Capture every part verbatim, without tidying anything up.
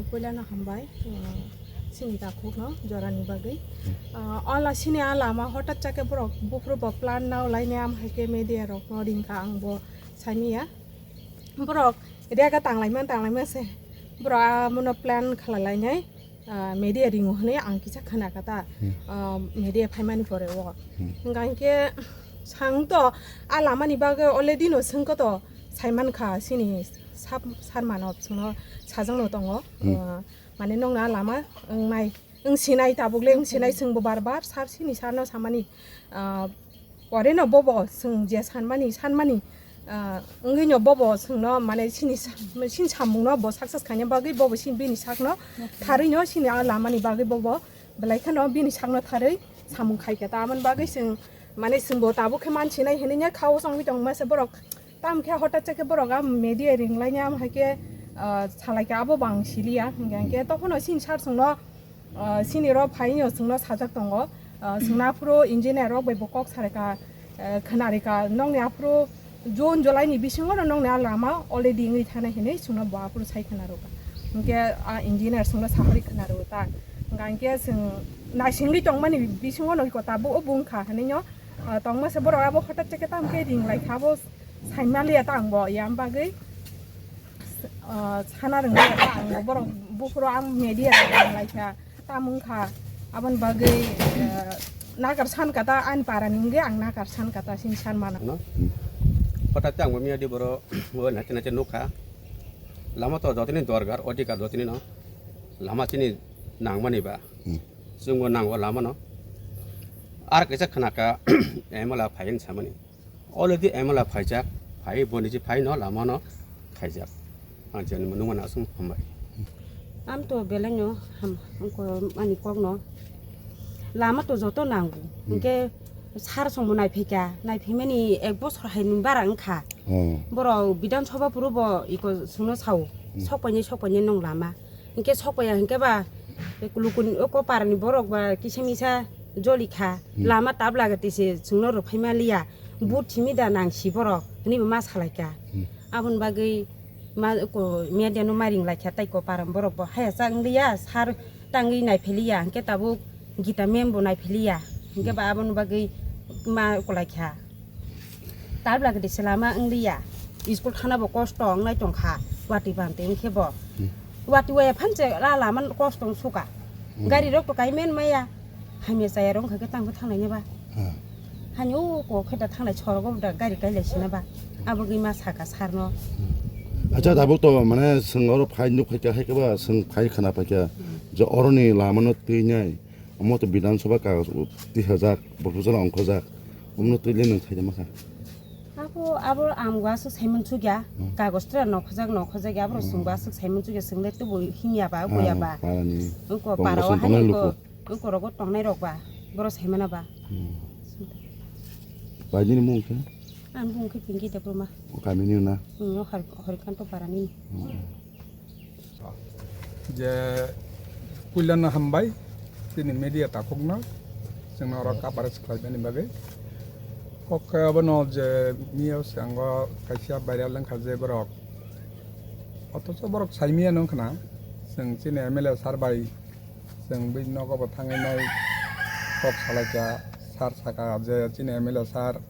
Puilano hambai, uh, chini takhukno jorani bagwi. Uh, ola chini a lama hotat chake borok buphuru bo plan nao lainai, am hai khe media rokno ringkha, ang bo saimanya. Borok rega tanglaima tanglaima se borok amono plan khalai lainai, ah, media ringo hwnwi ang kisa khna kha ta. Hmm. Ah, media phaimani pore o. Hmm. Hwnkha hinkhe sang to a lamani bagwi already no swngkha to, saiman kha chini sab-, sarmano chwngno sajakno tongo. Hmm. Ah, mane nokna lama wngnai, wng sinai tabuk le wng sinai, chwngbo bar bar sar chini sarno samani, ah, pore no bobo chwng je sanmani, sanmani, ah, wngwi no bobo chwngno mane chini sa-, chini samungno bo success khaina bagwi bobo chini bini sakno tharwi no chini a lamani bagwi bobo belai kheno bini sakno tharwi samung khai kha. Tamoni bagwi chwng mane chwngbo tabuk khe man sinai hinwi kha o chongwi tongma se borok. Tamo khe hotat chakhe borok a media ringlainai, am hai khe, ah, salai kha, abo bo ang siliya. Hingkhe, hingkhe tokhono chini sar chwngno, ah, chini rok phaino chwngno sajak tongo. Ah, chwngno aphuru engineer rok bai bo kok sarai kha, ah, khwnari kha, nokni aphuru June, July ni bisingo no nokni a lama already wngwi thanai hinwi chwngno bo aphuru sai khwna rwkha. Hingkhe a engineer chwngno saharwi khwna rwkha. Hingkhe chwng naisingwi tongmani bisingo no tabuk o bung kha hinwi no, ah, tongma se borok abo hotat chakhe tamo khe ring lai kha, abo saimaliya ta ang bo, yang bagwi, ah, sana rwngmaliya ta ang bo, borok buphuru ang media rok ring lai kha, tamo wng kha, aboni bagwi, ah, nakar san kha ta, ani para ni wngwi ang nakar san kha ta, sini san mano. No? Hothat ang bo miya di borok, o nache nache nukha, lama to jotoni dorgar, odhikar jotoni no, lama chini nangmani ba, Hmm. chwngbo nango lama no, ar kaisa khna kha, M L A phaiyani samani. Already M L A phaijak, phai boni je phai no lama no khaijak. Ang chini mwnung mana aswng hambai. Am to belai no ham, ang ko ani kok no. Lama to joto nango. Hmm. Hingke sar songbo naiphika, naiphaimani ek bosor hai ni bara wngkha. Oh. Borok Bidhan Sabha phuru bo iko chwngno sao, Hmm. sok painai, sok painai nong lama. Hingke sok paiya hingke ba, lukuni o ko parani borok ba kisa misa joli kha, Hmm. lama tabla gati se chwngno rwphaima liya, but simi da nang si borok, hwnwi bo ma salai kha. Hmm. Aboni bagwi ma ko media no ma ring lai kha, tai ko parani borok bo haya chak wng liya, sar tangwi nai phai liya, hingke tabuk Gita mem bo nai phai liya, hingke ba aboni bagwi ma ko lai kha. Tabla gede se lama wng liya, school thana bo kosto wngnai tong kha, watwi bante wng khe bo. Hmm. Watwi waya phan se la lama kosto wng suka. Hmm. Gari rok to kai men maya, hamya chaya rok wng kha khe tang bo thang nai ne ba. Ah. Hani o ko khe da thang nai sorogo da gari kai lai sina ba. Abo gwi ma saka sar no. Hmm. Acha, tabuk to mane swng oro phai nuk khai kha, hai khe ba swng phai khana pai kha. Hmm. Je oro ni lama no twi nai. Omo to Bidhan Sabha kagoj twi hajak, bo pujala ongkhojak. Omno twi le nwng thaida makha. Abo, abo ang bo aswk saiman sukya, Hmm. kagoj tra nokhojak, nokhojak ya, abo Hmm. swng bo aswk saiman sukya, swng le tubu himya ba, Ah, goya ba. Parani. Ungko Tong para bosong wa tongnai hai luku. Ungko rogo tongnai rok ba, boro saimana ba. Hmm. Baijini mung khe? Ang bung khe Pinky Debbarma. O kamini na? Hmm, o Har-, Harikanto parani. Hmm. Je puilano hambai, chini media takhukno, chwngno oro coverage khlaimani bagwi. Kok khe abono je miyao swngo kaisa viral wngkha je borok. Othocho borok saimiyano wngkhna, chwng chini M L A sir bai, chwng bini nogo bo thangwi nai kok salaikha, sir saka je chini M L A sir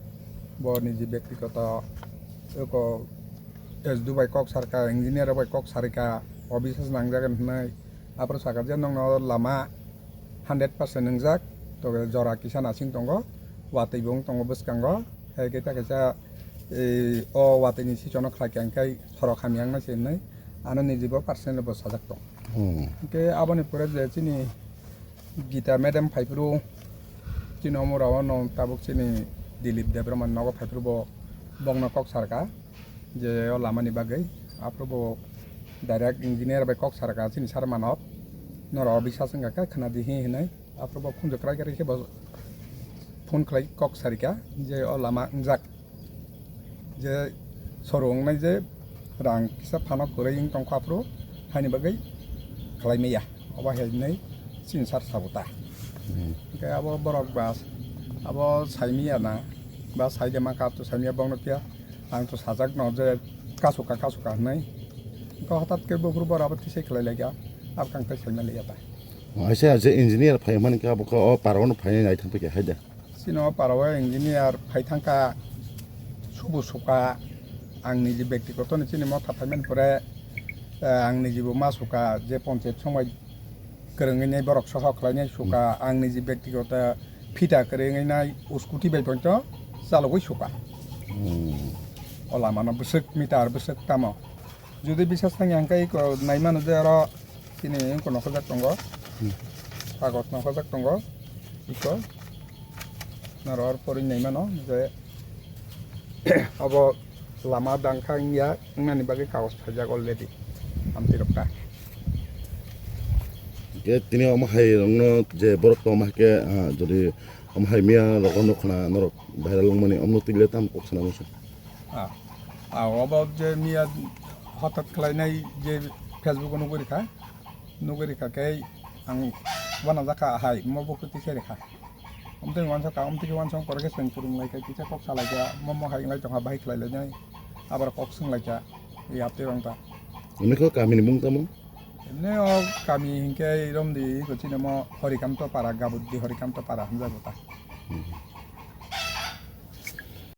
bo niji byaktigoto eko S D O bai kok sarkha, engineer rok bai kok sarikha, obisas nangjagan hwnwi. Aphuru sakha je nokno lama hundred percent wngjak, tobe jora kisa nasing tongo, watwi bo wng tongo bwskango, hai khe ta kaisa, eh, o watwi ni sichono khlai kha, hwnkhe khorok hamya wngna se hwnwi ano niji bo personally bo sajak tong. Hmm. Hwnkhe aboni pore je chini Gita madam phaiphuru, chini omorao no tabuk chini Dilip Debbarma nogo phaiphuru bo bokno kok sarkha je o lamani bagwi. Aphuru bo direct engineer bai kok sarkha chini sir mano, norok o bisas wngkha khe khna di hi hinwi. Aphuru bo phunjak krai krai khe bo phone khlai kok sarikha je o lama wngjak. Je soro wngnai je rang kisa phano kwrwi wng tongkha aphuru, haini bagwi khlai maya, obo hai hinwi chini sir sabo ta. Hmm. Hwnkhe abo borok ba abo saimaya na, ba saide mankha, to saimaya bokno phiya, ang to sajak no je kasu ka, kasu ka hinwi. Hwnkhe hwtat khe buphuru borok abo tisai khlai laikha. Abkang tai saimaliya ta. Aisa je engineer phai mani ka bo ka o parao no phai nai thang pike haida. Chini o parao engineer phai thangka subu suka ang niji bektigoto ni chini motha phai mani pore, eh, ang niji bo ma suka je ponchayat somai kwrwngwi nai borok soho khlai nai suka ang niji bektigoto phita kwrwngwi nai scooty bai ponto chalogwi suka. Hmm. O lama no bwswk meter bwswk tamo. Jodi bisas tangya hwnkhe iko naimano je oro chini wngkor nokhorjak tongo. Hmm. Kagoj nokhorjak tongo. Iko. Naro oro porwi naimano je obo lama dangkha wngya wngnani bagwi kagoj phaijak already. Amtwi rok ta. Ke tini omo hai rokno je borok tongma khe, ah, jodi omo hai miya rokno khna norok viral wngmani omno twi le tam kok sana musa. Ah, ah, obo je miya hotat khlainai je Facebook o nugwi rikha, nugwi rikha khe ang wana jakha hai mo bukti tisai rikha. Omtwi wansa ka, omtwi wansa kore khe chwng kwrwng lai kha, kisa kok sa lai kha, mo mo hai lai tongkha, bahai khlai lai nai, abar kok swng lai kha, yaptwi rong ta. Ini kho kami ni mung tamo? Emne o kami hinkhe romdi ko chini mo Horikanto Para, Gabuddi Horikanto Para hamjago ta. Hmm.